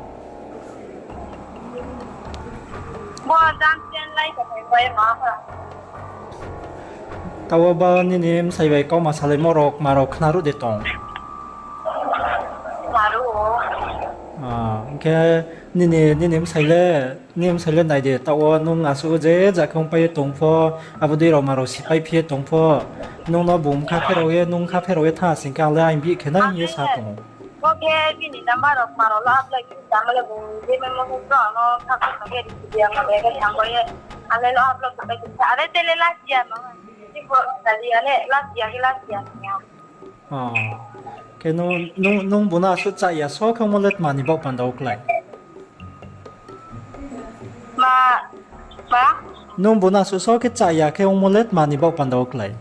Taoh wo ba nini bsai bai kauma salaimo rao ma rao khna ruh de tong? Hing khe nini, nini bsai le, nini bsai le nai de, taoh wo nung asuh je ja khe ongpai ye tong pho, abo dei rao ma rao sipai phi ye tong pho, nung no bung bkha pherao ye, nung bkha pherao ye thanng sing khe ang le ang bihih khe nai hing ye sa tong ou. Bo khe bini number rao ma rao lo upload khe tamo le bung je memo khe brao no kha khe tong khe risi ya ma le khe thanng bo ye. Ang le lo upload khe pai khe are te le last year no. Last year khe last year. Khe nung, nung, nung bung no asuh chá ya, so khe ongmo le tma ni baoh panda wo klái? Nung bung no asuh so khe chá ya khe ongmo le tma ni baoh panda wo klái?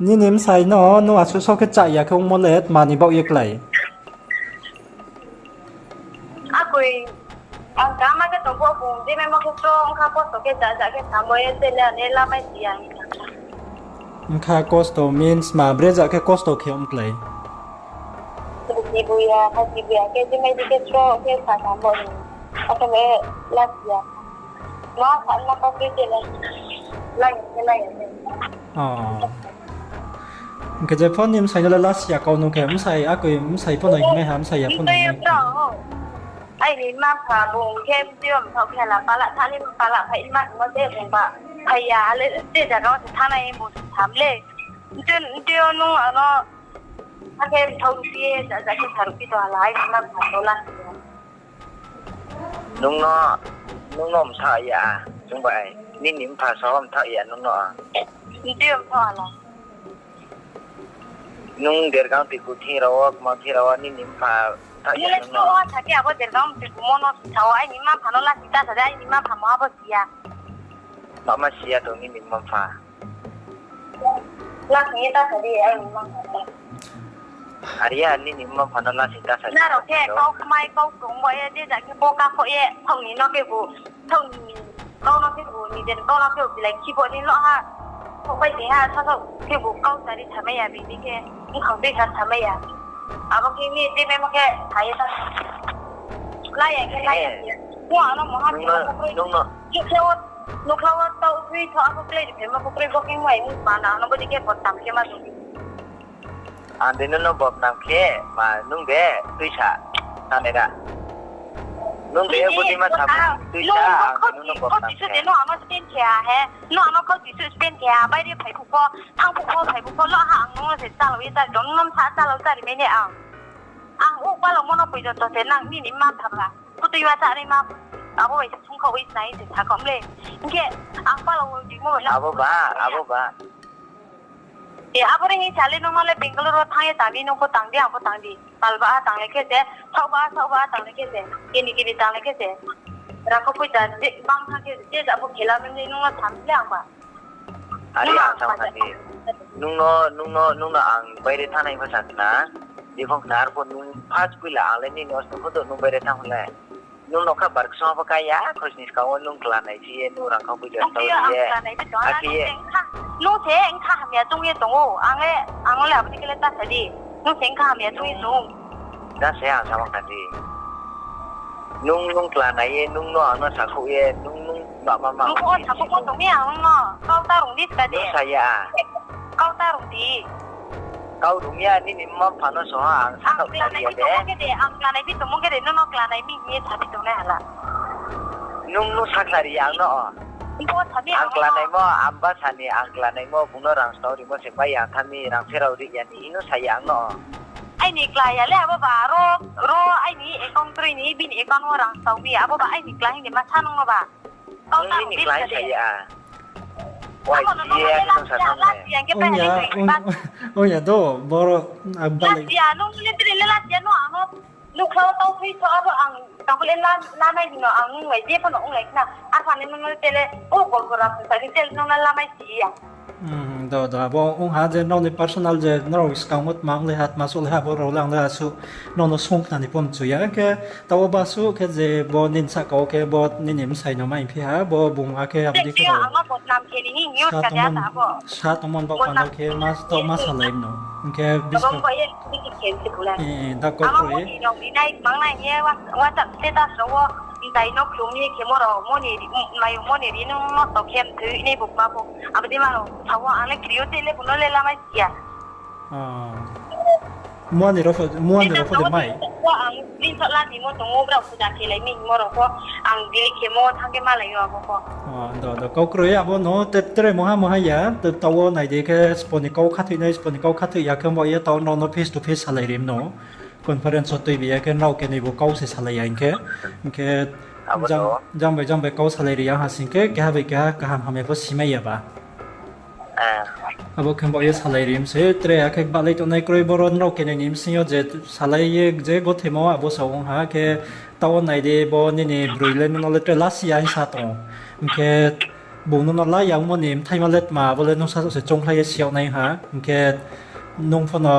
Nini bsai no nung asuh so khe chá ya khe ongmo le tma ni baoh ye klái? Akoi, ang kaham khe tong pho bung, je maimo khe sro ongkha, kosto khe ja ja khe samo ye, tele ane lamai si ya. Ongkha kosto means ma, bre ja khe kosto khe ong klái? Buji buya, khaji buya khe, je mai di khe sro khe sa samo ni. Akhe le last ya. Ma sa ma ka khe tele. Lai khe lai khe. Hing khe je pho ni bsai no le last ya kau nung khe, bsai akoi bsai pho no hingmai ha, bsai ya pho no hingmai ha. Aini mma mpha bung khe video mthaoh khe la pala thani pala phai ma mo je bung ba phai ya le je jaga wo se thanai bung se tham le. Nte, nte o nung ano akhe mthaoh ruhphi ye ja ja khe sa ruhphi tong hala aini mma mpha no la. Nung no, nung no mthaoh ya, chung bai, nini mpha so mthaoh ya nung no. Nte o mthaoh hala. Nung dergang tui ku thing rao wo, kma thing rao wo, nini mpha thaoh ya nung no. Nung le sa khe abo dergang tui ku mo no sa wo, aini mma mpha no lasi ta sa de, aini mma mpha mo abo si ya. Mama si ya tong nini mma mpha. Lasi ye ta sa de, aini mma mpha. Are ya, nini mma mpha no lasi ta sa de. Nrao khe kau kmai kau tong bo ye, je ja khe bo kakho ye, thao ni no khebu, thao ni kau no khebu, nijer kau no khebu, bilai khibo ni lo ha. Kho bai ni ha, sa khe bu kau tari samai ya, bini khe, bkhang tui sa samai ya. Abo khe ni, je maimo khe, sa ye ta. Lai ya khe, lai ya khe. Nung ano moha nung no, nung no. Nukhla wo, nukhla wo tau thui tho, abo klái ri phaimo khe kroi bo khe mai ni pa na, ano bo di khe bodnam khe ma tong. Ang de nung no bodnam khe, ma nung de tuisa, tane da. Nung de bo di ma tham, tuisa, ang de nung no bodnam khe. Nung ano khau tisu spend khe ha he, nung ano khau tisu spend khe ha, baire phai phuh pho, thang phuh pho, phai phuh pho, lo ha ang nung no se chálao ye chá, nung no sa chálao chári mai ne ang. Ang o palaomo no poijonto se nang nini mma mpha ba. Kutuima chánai ma, abo bai se sungkhaoh bai nai se sakhaoh mle. Hing khe ang pala wo rimo bai la. Abo ba, abo ba. E, abo re hing sa le nung no le Bangalore wo thanng ye tang di, nung pho tang di, ang pho tang di. Pal ba tang le khe se, saoh ba, saoh ba tang le khe se. Kini kini tang le khe se. Rang kho poicha je bang thanng khe, je ja pho khela mle nung no tham le ang ba. Are ang sa kha di. Nung no, nung no, nung no ang baire thanngnai pho sa khna. Jephang khna arphuh nung first poila ang le nini osto pho do nung baire thanng le. Nung no kha bar kchung pho kaya, khosni skang wo nung kla nai phi ye, nung rang kha poicha tau ye. Akhe ye. Nung se ongkha hamya choung ye tong ou, ang le, ang le abo ni khe le ta sa di. Nung se ongkha hamya choung ye tong ou. Da se ang sa kha di. Nung, nung kla nai ye, nung no ang no sakhouh ye, nung, nung ba ma ma. Nung pho sakhouh pho tong mi ang nung no. Kau ta rung di ska de. Nung sa ya. Kau ta rung di. Kau rung ya, nini mma mpha no so ha, ang sakhouh sa ya de. Ang kla nai phi tongmo khe de, nung no kla nai mi hing ye sa phi tongnai hala. Nung, nung sakhlari ya ang no. Ang kla naimo, ang ba sa ni ang kla naimo, bung no rang stao rimo se pai ya, ang thanng mi rang pherao ri ya ni hing no sa ya ang no. Aini kla ya le abo ba, ro, ro aini account kroi ni, bini account wo rang stao mi, abo ba aini kla hing ni ma sa nung no ba. Nini kla sa ya. Abo no nung no le last ya, last ya, ang khe pai ha ni. Ong ya do, boro, last ya, nung le tre le last ya, no ang no. Nukhla wo tau thui tho abo ang tangkhle la, lanai hino ang nung bai je phano onglai khna. Aphani nung no tele, o gol gora phung sa ni tele nung no lamai si ya. Hmm, do, do, abo ong ha je nrao ni personal je nrao skang wo tma onglai ha, tma suh lai ha, abo rao le ang le asuh nrao no sung khna ni pho mchu ya. Khe tao ba suh khe je bo nini sahka wo khe bo nini bsai no mai phi ha, bo bung akhe abo di khe ang no bodnam khe ni hing yo sa tongmon, sa tongmon bo panda khe ma, tao ma salai no. Hing khe buskang. Tiki khe se bula. Eh, eh, da kau kroi. Moni rao rinai, mangnai ye, wa-, WhatsApp status rao wo, mtai no khlum ye khemo rao, moni ri, m-, mayo moni ri, nung no to khe mthoi nai bo kma bo. Abo di ma rao, sa wo, ang le kri yo te le, bung no le lamai si ya. Ah. Muani rao pho, muani rao pho de mai. Wa ang screenshot la ni mo tong ou, brao puja khe lai mi mo rao pho, ang delete khemo, thanng khe malai yo abo pho. Ah, do, do, kau kroi abo no, te, tre moha moha ya, te, tao wo nai di khe, spo ni kau khathoi nai, spo ni kau khathoi ya khe, bo ye tao nrao no face to face salai ri mno. Conference wo tuibi ya khe nrao khe nai bo kau se salai ya hing khe. Hing khe jang, jang bai jang bai kau salai ri ya ha sing khe, keha bai keha kaham hamya pho simai ya ba. Eh, Abo khe bo ye salai ri mi se, tre akhe gbahlai tongnai kroi boro nrao kenoi ni bsing yo je salai ye je gothemo abo sa ong ha khe, taoh wo nai di bo nini broi le nung no le tre lasi ya hing sa tong ou. Hing khe bung nung no la ya ongmo ni bthaima le tma abo le nung sasaoh se choungkhlai ye si yag nai ha. Hing khe nung pho no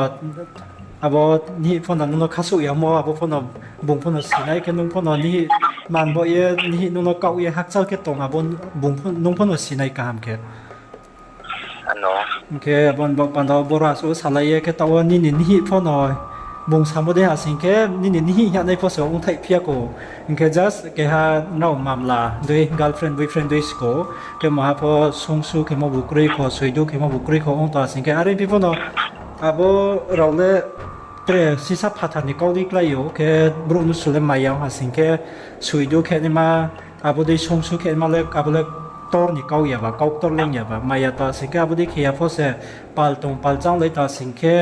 abo nihih pho no nung no khasouh yamo abo pho no bung pho no si nai khe nung pho no nihih man bo ye nihih nung no kaoh ye hakchal khe tong abo bung pho, nung pho no si nai kaham khe. Hing khe abo ni baoh panda wo boro asuh salai ye khe taoh wo nini nihih pho no bung samo dei ha sing khe nini nihih hing ya nai pho se ongthaih phi ya kho. Hing khe just keha nrao mamla dei girlfriend boyfriend dei sko. Khe maha pho sungsu khemo bu kroi kho, soidu khemo bu kroi kho ong tong ha sing khe are phi pho no abo rao le tre sisa phathar ni kau dei klái ou khe brouh no su le maya ong ha sing khe soidu khe naima abo dei sungsu khe naima le abo le ktor ni kau ya ba, kau ktor le ong ya ba, maya tong ha sing khe abo dei khe ya pho se pal tong pal chang lai tong ha sing khe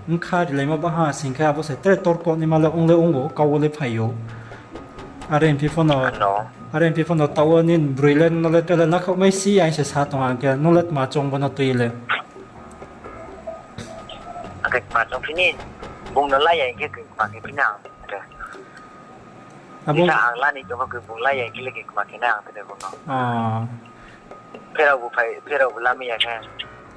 bkha rilaimo ba ha sing khe abo se tre torko naima le ong le ong ou, kau wo le phai ou. Are phi pho no, are phi pho no taoh wo nini broi le nung no le tre le lakhaoh mai si ya hing se sa tong ha khe nung le tma choung bo no tui le. Akhe tma choung phi ni, bung no la ya hing khe kma khe phi na ang tre. Abo sa ang la ni tongmo khe bung la ya hing khe le kma khe na ang tre bung no. Pherao bu phai, pherao bu lamai ya khe.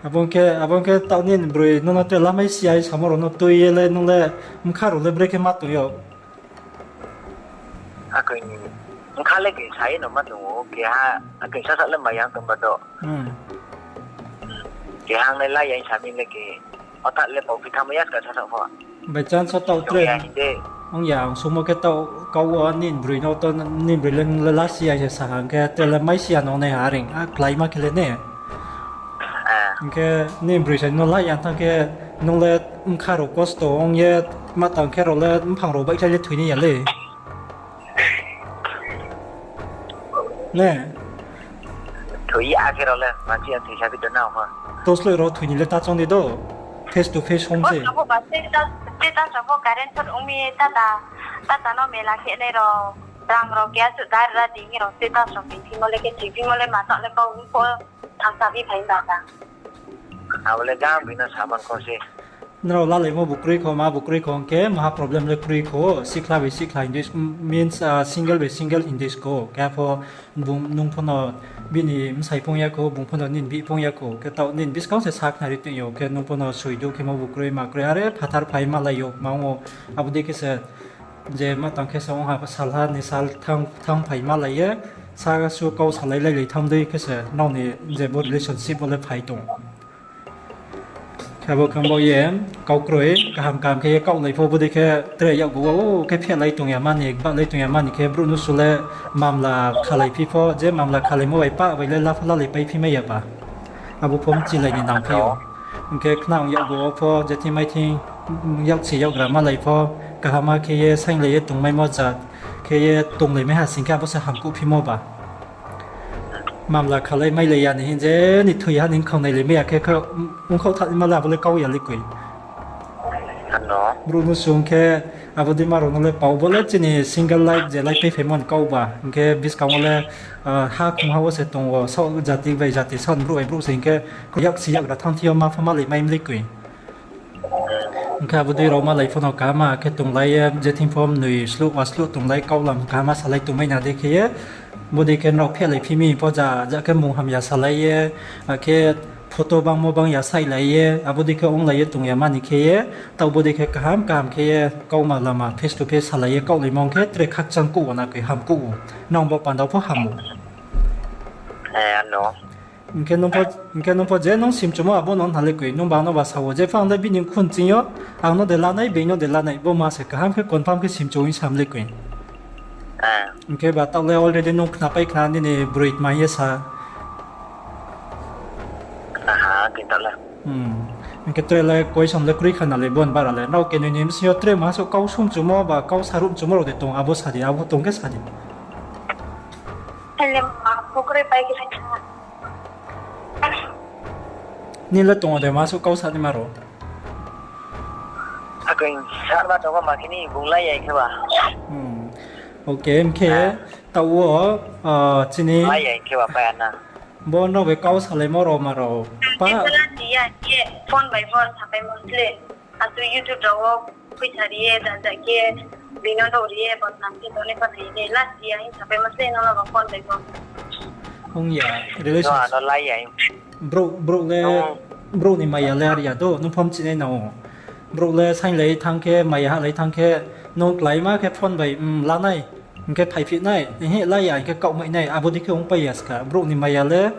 Abo khe, abo khe taoh nini broi nung no tre lamai si ya samo rao no tui ye le nung le bkha rao le brekhe ma tong yo. Akhe bkha le khe sa ye no ma tong ou, keha, akhe sasa le maya tong ba do. Keha ang le la ya sa mi le khe, hothat le pao phi thanngmai ya ska sasa pho. By chance wo taoh tre ong ya, ang sumo khe taoh kau wo nini broi no to, nini broi le nung le lasi ya se sa ha, hing khe tre le mai si ya nung nai ha are, a kláima khe le ne. Hing khe nini broi sa no la ya thanng khe nung le bkha rao kosto ong ye, ma tang khe rao le mphang rao baihkhlai le thoi nai ya le. Ne? Thoi ya khe rao le, manchi ya thoi sa bi do na pho. Tosloi rao thoi ni le ta choung di do. Face to face hong se. Bo sabo ba, status rao pho current short ong mi tata, tata no mela khe nai rao. Rang rao keha suh dar ra di hing rao status rao phi phimo le khe thoi phimo le ma tang le kau pho thang sa bi phai ba ta. Abo le jang bini saman kho se. Nrao lalaimo bu kroi kho, ma bu kroi kho, hing khe maha problem le kroi kho, sikhla bai sikhla hing di, means, single bai single hing di sko. Khe pho bung nung pho no bini bsai phung ya kho, bung pho no nini bihih phung ya kho. Khe taoh nini buskang se sakhnari tong yo, khe nung pho no soidu khemo bu kroi, ma kroi, are phathar phai malai yo, ma ong ou, abo dei khe se je ma tang khe se ong ha salha ni sal thanng, thanng phai malai ye, sa su kau salai lailai thanng dei khe se nrao ni je bo relationship bo le phai tong. Khe bo khe bo ye kau kroi, kaham kaham khe ye kaohlai pho, bo dei khe tre yakgu wo khe phehlai tong ya mani, gbahlai tong ya mani khe brouh no su le mamla khalaiphi pho, je mamla khalaimo bai pah bai le lapha lalaipai phi mai ya ba. Abo pho mchilai ni nangphi ou. Hing khe khna ong yakgu wo pho je thing mai thing, yaksi yakgra malai pho, kaham khe ye sainglai ye tongmaimo jat khe ye tonglai mai ha sing khe abo se hamkuh phimo ba. Mamla khalai mailai ya ni hing je ni thoi ha ni khang nailai mai ya khe, ongkhaoh thanngma le abo le kau ya le koi. Brouh no sung khe, abo dei ma rao no le pao bo le chini single life je lai paiphaimo ni kau ba. Hing khe buskang wo le, ha khongha wo se tong wo, saoh jati bai jati, saoh ni brouh bai brouh se hing khe, yaksi yakgra thanng thing yo ma pho malai mai mlei koi. Hing khe abo dei rao malai pho no kaham khe tonglai ye, je thing pho mnoi sluh wa sluh tonglai, kaulam kaham salai tongmai na dei khe ye, bo dei khe nrao phehlai phi mi pho ja, ja khe mung hamya salai ye, akhe photo bangmo bang ya sailai ye, abo dei khe onglai ye tong ya mani khe ye, taoh bo dei khe kaham kaham khe ye, kauma lama face to face salai ye, kaohlaimo ong khe tre khakchang kuh wo na koi ham kuh ou, nang bo panda pho ham ou. Hing khe nung pho, hing khe nung pho je nung simchumo abo no hna le koi, nung ba no ba sa wo, je pho ang le bini khun ching yo, ang no de lanai, being no de lanai, bo ma se kaham khe confirm khe simchu hing sam le koi. Hing khe ba taoh le already nung khnapai khna nini broi tma ye sa. Hing khe tre le question le kroi kha na le bo ni bara le. Nrao kenoi ni bsing yo tre ma suh kau sungchumo ba kau saruh mchumo rao de tong, abo sa di, abo tong khe sa di. Nini le tong ou de ma suh kau sa naima rao? Akhe sa ma tong ma khe ni bung lai ya khe ba. Okay, hing khe taoh wo, chini lai ya khe ba pai ya na. Bo nrao bai kau salaimo rao ma rao. Pa. Last year khe phone bai pho sapaimo sle. Atu YouTube rao wo phaisa ri ye, jat jat khe bino dou ri ye, bodnam khe tongnai pho nai ye, last year hing sapaimo sle, nono ba phone bai pho. Ong ya, relation. Brouh, brouh le, brouh ni maya le are ya do, nung pho mchinai nang ou. Brouh le sainglai thanng khe, maya hahlai thanng khe, nung kláima khe phone bai, mm, lanai. Hing khe phaiphi nai, hi la ya, hing khe kaohmai nai, abo dei khe ongpai ya ska. Brouh ni maya le,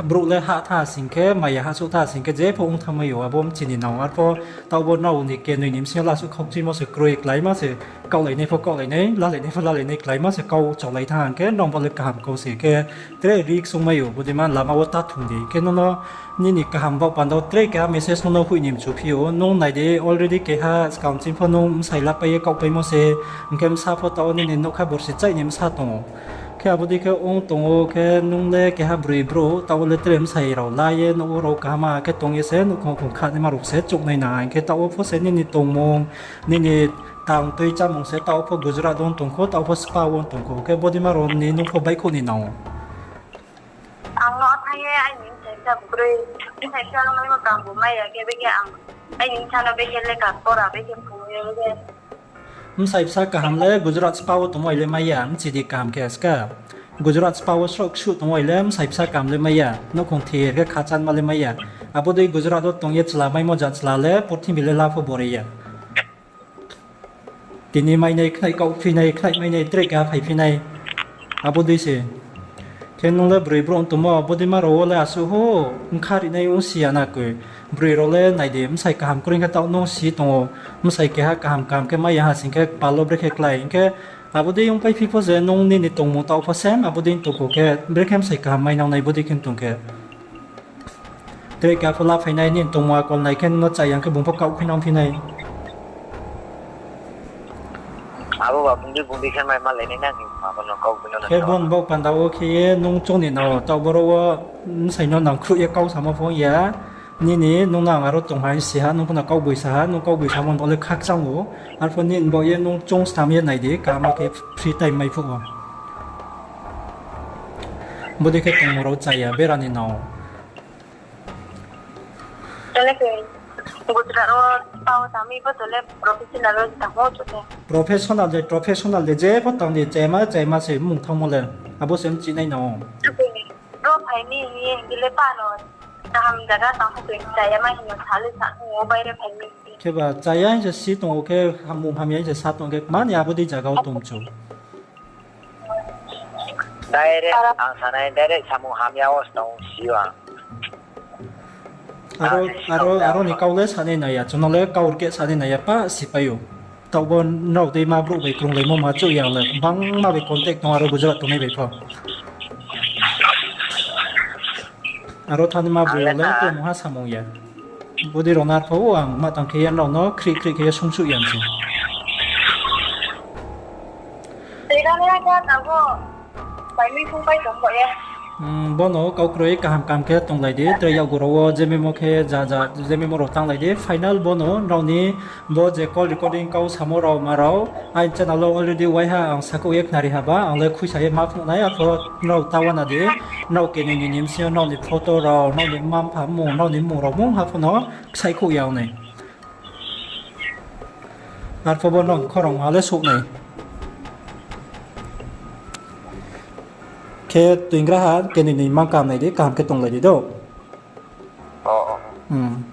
brouh le hah tha sing khe, maya hahsuh tha sing khe, jepho ong thanngmai ou, abo mchini nang ou. Arpho taoh bo nrao ni kenoi ni bsing yo lasuh khaukchimo se kroi, kláima se kaohlainai pho kaohlainai, lalainai pho lalainai, kláima se kau chaolai thanng hing khe, nrao bo le kaham kau se khe, tre risk ongmai ou, bodei ma lama wo ta thung di. Khe nono nini kaham baoh panda wo tre keha message nono hoih ni mchu phi ou, nung nai di already keha skang ching pho nung bsai lapai ye kaohpaimo se, hing khe bsa pho taoh wo nini nougkha borsi chaih ni bsa tong ou. Khe abo dei khe ong tong ou, khe nung le keha broi brouh, taoh wo le tre bsai rao la ye nouh wo rao kaham khe tong ye se nouhkhong khong khanaima rao se chouhnai nang, hing khe taoh wo pho se nini tongmung, nini tang tui chámung se taoh wo pho Gujarat wo tong khou, taoh wo pho spa wo tong khou, khe bodei ma rao ni nung pho baihkhouh ni nang ou. Ang no thanng ye aini bsai bsa bkroi, bsai bsa no maimo kangbu mai ya khe, bekhe ang aini bsa no bekhe lekha pora bekhe phung ye khe. Bsai bsa kaham le Gujarat spa wo tongmo bai le mai ya, mchi di kaham khe ska. Gujarat spa wo sroh ksuh tongmo bai le bsai bsa kaham le mai ya, nouhkhong thir khe khachanma le mai ya. Abo dei Gujarat wo tong ye chla maimo ja chla le purthimbi le la pho bore ya. Tini mainai khnai kaohphi nai, khnai mainai tre keha phaiphi nai. Abo dei se. Khe nung le broi brouh tongmo, bodei ma rao wo le asuh ho, bkha rinai ongsi ya na koi. Broi rao le nai di, bsai kaham kroi khe taoh nung si tong ou, bsai keha kaham kaham khe mai ya ha sing khe kpal wo brekhe klái hing khe, abo dei ongpaiphi pho se nung nini tongmung taoh pho same abo dei tong khou khe, brekhe bsai kaham mai nang nai bodei khe tong khe. Tre keha pho la phai nai, nini tongmung akol nai khe nung no chaya khe bung pho kaohphi nang phi nai. Abo ba bungdi bungdi khe mai malai nai na, abo no kau bino no. Khe bo ni baoh panda wo khe ye nung choung ni nao, taoh boro wo bsai no nangkhruh ye kau samo pho ong ya. Nini nung no ang aro tong hai si ha, nung pho no kaugboisa ha, nung kaugboisamo bo le khakchang ou. Arpho nini baoh ye nung choung snam ye nai di, kaham khe free time mai phuh ou. Bodei khe tongmung rao chaya, bera ni nao. Tole khe Gujarat wo pao tangmi pho tole professional wo tangmo tole. Professional de, professional de, jepho tang di, chaima, chaima se mmung thanngmo le. Abo se mchinai nao. Ro phai mi hing ye hing di le pa no. Kaham jaga tang khe chaya ma hing no sa le sa tong ou, baire phai mi. Kheba chaya hing se si tong ou khe, hammung hamya hing se sa tong khe, mani abo dei jaga wo tong chu. Direct ang sanai, direct samung hamya wo se tong si ou ang. Aro, aro, aro ni kau le sanai nai ya, chung no le kaurkeh sanai nai ya, pa sipai ou. Taoh bo nrao dei ma brouh bai krunglaimo ma chouh ya le, bangma bai contact tong aro Gujarat tongnai bai pho. Aro thanngnaima broi rao le tei mungha samung ya. Bodei rao no arpho ang ma tang khe ye nrao no khrih khrih khe ye sungsuh ya se. Tei rao le ya khe tabo, bai mi sungpai tong bo ye. Hmm, bono kau kroi kaham kaham khe tonglai di, tre yakgu rao wo je memo khe ja ja, je memo rao tanglai di. Final bono nrao ni bo je call recording kau samo rao ma rao, aini channel wo already waiha ang sakhouh ye khnari haba, ang le khuisa ye ma phnuh nai, arpho nrao ta uana di, nrao kenoi ni bsing yo nrao ni photo rao, nrao ni mma mpha mmung, nrao ni mmung rao mungha pho no ksaihkhouh ya ong nai. Arpho bo nrao ni khorang ha le souh nai. Khe toingraha kenoi ni ma kaham nai di, kaham khe tonglai di do. Hmm.